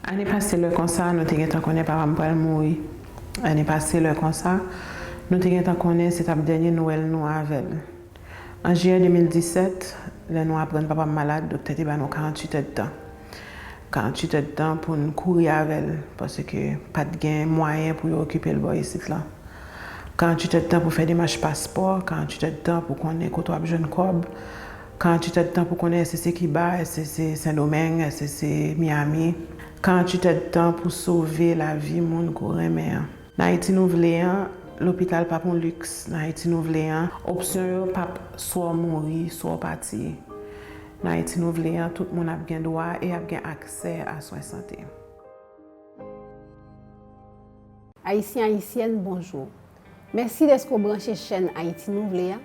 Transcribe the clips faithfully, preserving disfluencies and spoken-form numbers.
Ane pase lè konsa, nou te gentan konnen papa m pral mouri. Ane pase lè konsa, nou te gentan konnen se t ap dènye Nwèl nou avè l. An jiyè de mil disèt, lè nou aprann papa m malad, doktè te ba nou karanntuit èdtan. Karanntuit èdtan pou n kouri avè l, paske pa t gen mwayen pou yo okipe l bò isit lan. Karanntuit èdtan pou fè demach paspò, karanntuit èdtan pou konnen kote w ap jwenn kòb, karanntuit èdtan pou konnen èske se Kiba, èske se Sendomeng, èske se Miami, karanntuit èdtan pou sove lavi moun ke w renmen an. Nan Ayiti nou vle an, lopital p ap yon liks. Nan Ayiti nou vle an, opsyon yo p ap swa w mouri, swa w pati. Nan Ayiti nou vle an, tout moun ap gen dwa e ap gen aksè a swen sante. Ayisyen, Ayisyèn, bonjou. Mèsi dèske w branche chèn Ayiti nou vle a.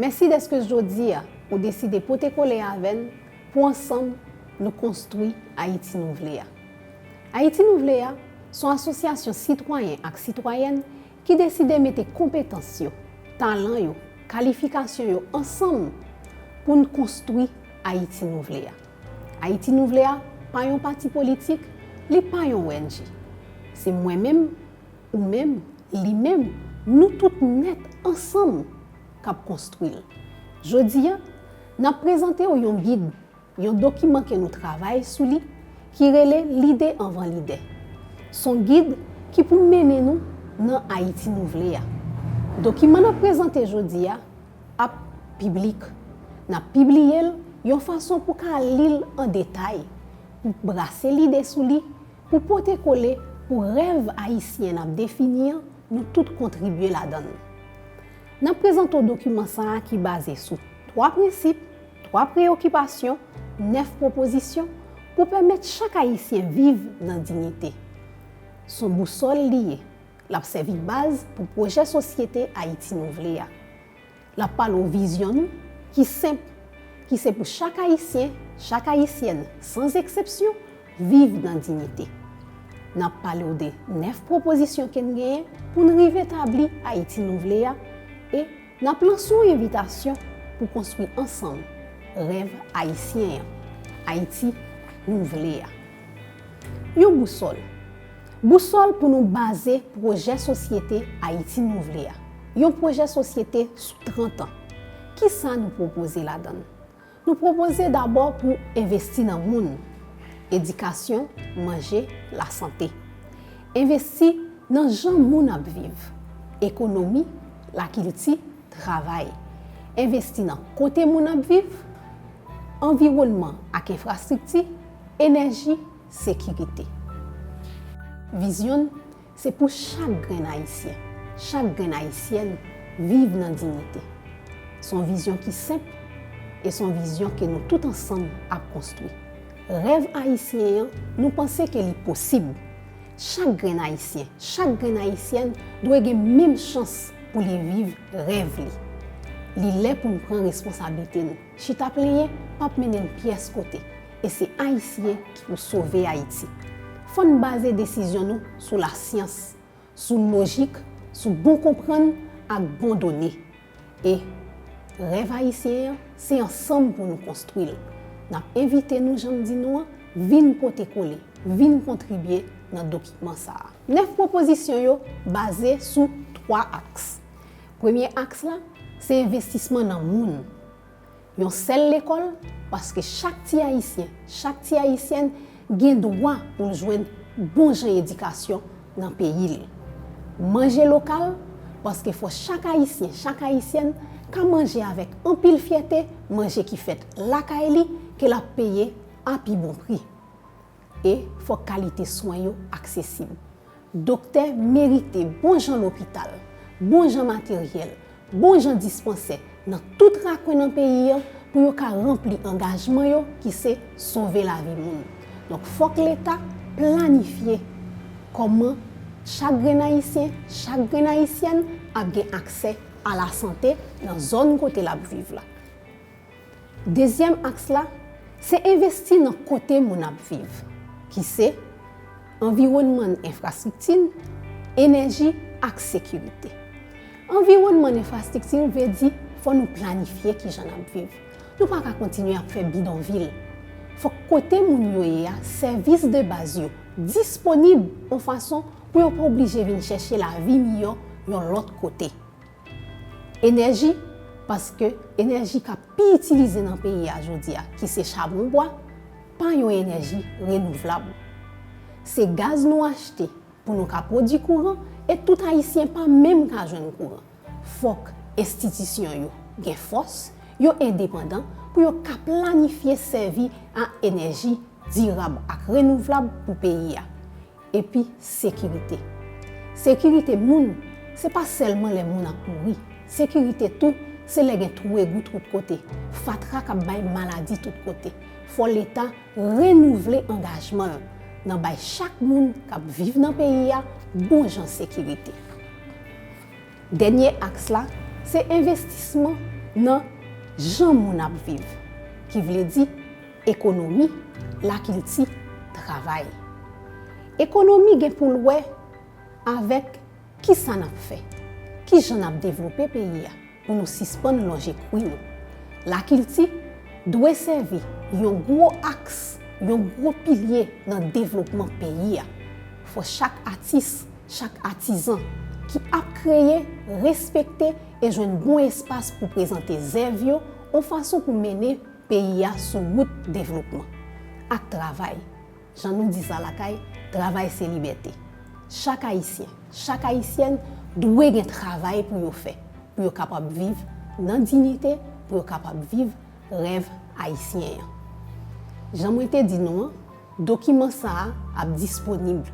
Mèsi dèske jodi a, ou deside pote kole avè n pou ansanm nou konstwi Ayiti nou vle a. Ayiti nou vle a, se yon asosyasyon sitwayen ak sitwayèn ki deside mete konpetans yo, talan yo, kalifikasyon yo ansanm pou n konstwi Ayiti nou vle a. Ayiti nou vle a pa yon pati politik, li pa yon O N G. Se mwen menm, ou menm, li menm, nou tout nèt ansanm k ap konstwi l. Jodi a, n ap prezante w yon gid, yon dokiman ke nou travay sou li, ki rele Lide anvan lidè. Se yon gid ki pou mennen nou nan Ayiti nou vle a. Dokiman n ap prezante jodi a ap piblik. N ap pibliye l yon fason pou w ka li l an detay, pou w brase lide sou li, pou w pote kole pou rèv ayisyen n ap defini an, nou tout kontribye ladan l. N ap prezante w dokiman sa a ki baze sou twa prensip, twa preyokipasyon, nèf pwopozisyon pou pèmèt chak Ayisyen viv nan diyite. Se yon bousòl li ye. L ap sèvi baz pou pwojè sosyete Ayiti nou vle a. L ap pale w vizyon nou, ki senp, ki se pou chak Ayisyen, chak Ayisyèn, san eksepsyon, viv nan diyite. N ap pale w de nèf pwopozisyon ke n genyen pou n rive tabli Ayiti nou vle a, e n ap lanse yon envitasyon pou konstwi ansanm rèv ayisyen an, Ayiti nou vle a. Yon bousòl. Bousòl pou nou baze pwojè sosyete Ayiti nou vle a. Yon pwojè sosyete sou trant an. Kisa nou pwopoze ladan l? Nou pwopoze dabò pou envesti nan moun, edikasyon, manje, lasante. Envesti nan jan moun ap viv, ekonomi, lakilti, travay. Envesti nan kote moun ap viv, anviwònman ak enfrastrikti, enèji, sekirite. Vizyon n, se pou chak grenn Ayisyen, chak grenn Ayisyèn viv nan diyite. Se yon vizyon ki senp e se yon vizyon ke nou tout ansanm ap konstwi. Rèv ayisyen an, nou panse ke li posib. Chak grenn Ayisyen, chak grenn Ayisyèn dwe gen menm chans pou li viv rèv li. Li lè pou n pran responsablite n. Chita plenyen p ap mennen n pyès kote, e se Ayisyen ki pou sove Ayiti. Fò n baze desizyon nou sou lasyans, sou lojik, sou bon konprann ak bon done. E rèv ayisyen an, se ansanm pou nou konstwi l. N ap envite nou, jan m di nou an, vin pote kole, vin kontribye nan dokiman sa a. Nèf pwopozisyon yo baze sou twa aks. Premye aks la, se envestisman nan moun. Yon sèl lekòl, paske chak ti Ayisyen, chak ti Ayisyèn gen dwa pou l jwenn bon jan edikasyon nan peyi l. Manje lokal, paske fò chak Ayisyen, chak Ayisyèn ka manje avèk anpil fyète manje ki fèt lakay li ke l ap peye a pi bon pri. E fòk kalite swen yo aksesib. Doktè merite bon jan lopital, bon jan materyèl, bon jan dispansè nan tout rakwen nan peyi an pou yo ka ranpli angajman yo ki se sove lavi moun. Donk, fòk Leta planifye kòman chak grenn Ayisyen, chak grenn Ayisyèn ap gen aksè a lasante nan zòn kote l ap viv la. Dezyèm aks la, se envesti nan kote moun ap viv, ki se anviwònman n, enfrastrikti n, enèji ak sekirite. Anviwònman n, enfrastrikti n vle di fò nou planifye kijan n ap viv. Nou pa ka kontinye ap fè bidonvil. Fòk kote moun yo ye a, sèvis de baz yo disponib yon fason pou yo pa oblije vin chèche lavi miyò yon lòt kote. Enèji, paske enèji k ap pi itilize nan peyi a jodi a, ki se chabon bwa, pa yon enèji renouvlab. Se gaz nou achte pou nou ka pwodui kouran e tout Ayisyen pa menm ka jwenn kouran. Fòk enstitisyon yo gen fòs, yo endepandan pou yo ka planifye sèvi a enèji dirab ak renouvlab pou peyi a. Epi sekirite. Sekirite moun, se pa sèlman lè moun ap mouri. Sekirite tou, se lè gen twou egou tout kote, fatra k ap bay maladi tout kote. Fò Leta renouvle angajman l nan bay chak moun k ap viv nan peyi a bon jan sekirite. Dènye aks la, se envestisman nan jan moun ap viv, ki vle di ekonomi, lakilti, travay. Ekonomi gen pou l wè avèk kisa n ap fè, kijan n ap devlope peyi a pou nou sispann lonje kwi nou. Lakilti dwe sèvi yon gwo aks, yon gwo pilye nan devlopman peyi a. Fò chak atis, chak atizan ki ap kreye respekte e jwenn bon espas pou prezante zèv yo yon fason pou mennen peyi a sou wout devlopman. Ak travay. Jan nou di sa lakay, travay se libète. Chak Ayisyen, chak Ayisyèn dwe gen travay pou yo fè, pou yo kapab viv nan diyite, pou yo kapab viv rèv ayisyen an. Jan mwen te di nou an, dokiman sa a ap disponib.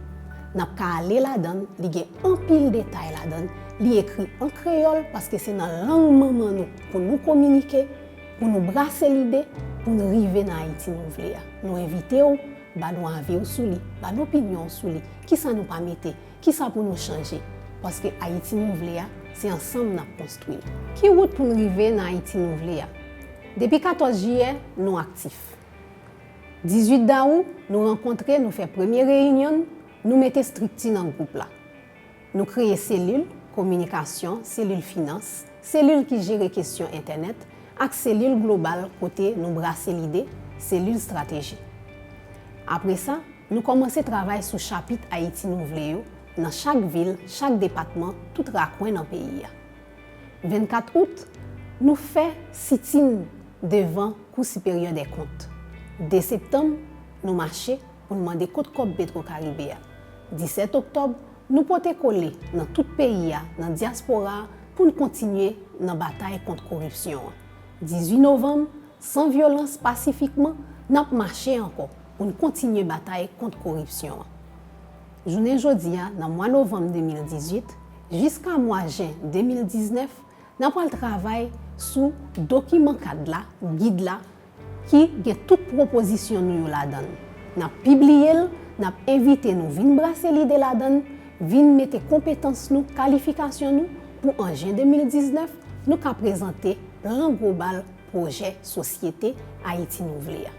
N ap ka ale ladan l, li gen anpil detay ladan l, li ekri an kreyòl paske se nan lang manman nou pou nou kominike, pou nou brase lide, pou n rive nan Ayiti nou vle a. Nou envite w ba nou avi w sou li, ba nou opinyon w sou li. Kisa nou pa mete? Kisa pou nou chanje? Paske Ayiti nou vle a, se ansanm n ap konstwi l. Ki wout pou n rive nan Ayiti nou vle a? Depi katòz jiyè, nou aktif. Dizuit dawou, nou rankontre, nou fè premye reyinyon n, nou mete estrikti nan gwoup la. Nou kreye selil kominikasyon, selil finans, selil ki jere kesyon entènèt, ak selil global kote nou brase lide, selil estrateji. Apre sa, nou kòmanse travay sou chapit Ayiti nou vle yo nan chak vil, chak depatman, tout rakwen nan peyi a. Vennkat out, nou fè sitin devan Kou Siperyè dè Kont. De septanm, nou mache pou n mande kot kòb Petro Caribe a. Disèt oktòb, nou pote kole nan tout peyi a, nan dyaspora a, pou n kontinye nan batay kont koripsyon an. Dizuit novanm, san vyolans, pasifikman, n ap mache ankò pou n kontinye batay kont koripsyon an. Jounen jodi a, nan mwa novanm de mil dizuit, jiska mwa jen de mil diznèf, n ap pral travay sou dokiman kad la, gid la, ki gen tout pwopozisyon nou yo ladan l. N ap pibliye l, n ap envite nou vin brase lide ladan l, vin mete konpetans nou, kalifikasyon nou, pou an jen de mil diznèf, nou ka prezante plan global pwojè sosyete Ayiti nou vle a.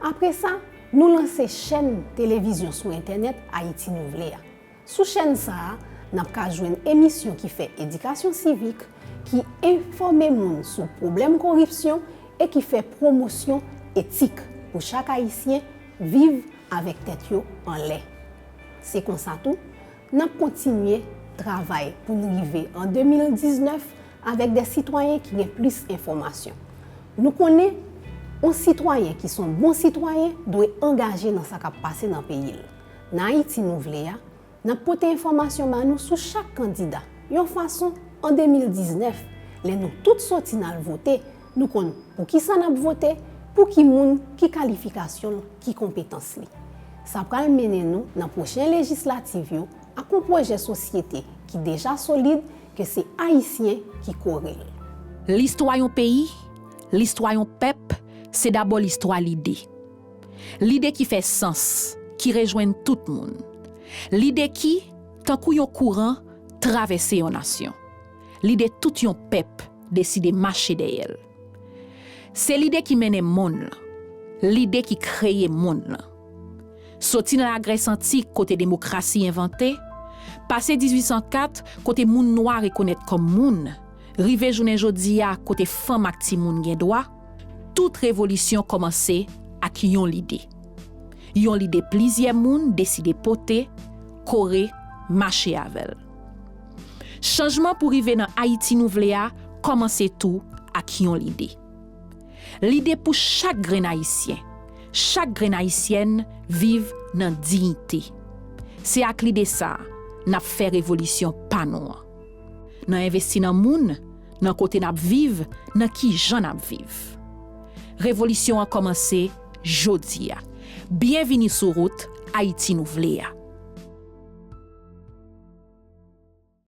Apre sa, nou lanse chèn televizyon sou entènèt Ayiti nou vle a. Sou chèn sa a, n ap ka jwenn emisyon ki fè edikasyon sivik, ki enfòme moun sou pwoblèm koripsyon e ki fè pwomosyon etik pou chak Ayisyen viv avèk tèt yo anlè. Se konsa tou, n ap kontinye travay pou n rive an de mil diznèf avèk de sitwayen ki gen plis enfòmasyon. Nou konnen, yon sitwayen ki se yon bon sitwayen dwe angaje nan sa k ap pase nan peyi l. Nan Ayiti nou vle a, n ap pote enfòmasyon ba nou sou chak kandida, yon fason, an de mil diznèf, lè nou tout soti n al vote, nou konn poukisa n ap vote, pou ki moun, ki kalifikasyon l, ki konpetans li. Sa pral mennen nou nan pwochen lejislatif yo ak yon pwojè sosyete ki deja solid, ke se Ayisyen ki kore l. Listwa yon peyi, listwa yon pèp, se dabò listwa lide. Lide ki fè sans, ki rejwenn tout moun. Lide ki, tankou yon kouran, travèse yon nasyon. Lide tout yon pèp deside mache dèyè l. Se lide ki mennen monn lan, lide ki kreye monn lan. Soti nan Lagrès antik kote demokrasi envante, pase dizuit san kat kote moun nwa rekonèt kòm moun, rive jounen jodi a kote fanm ak timoun gen dwa, tout revolisyon kòmanse ak yon lide. Yon lide plizyè moun deside pote, kore, mache avè l. Chanjman pou rive nan Ayiti nou vle a kòmanse tou ak yon lide. Lide pou chak grenn Ayisyen, chak grenn Ayisyèn viv nan diyite. Se ak lide sa a n ap fè revolisyon pa nou an. N a envesti nan moun, nan kote n ap viv, nan kijan n ap viv. Revolisyon an kòmanse jodi a. Byenvini sou wout Ayiti nou vle a.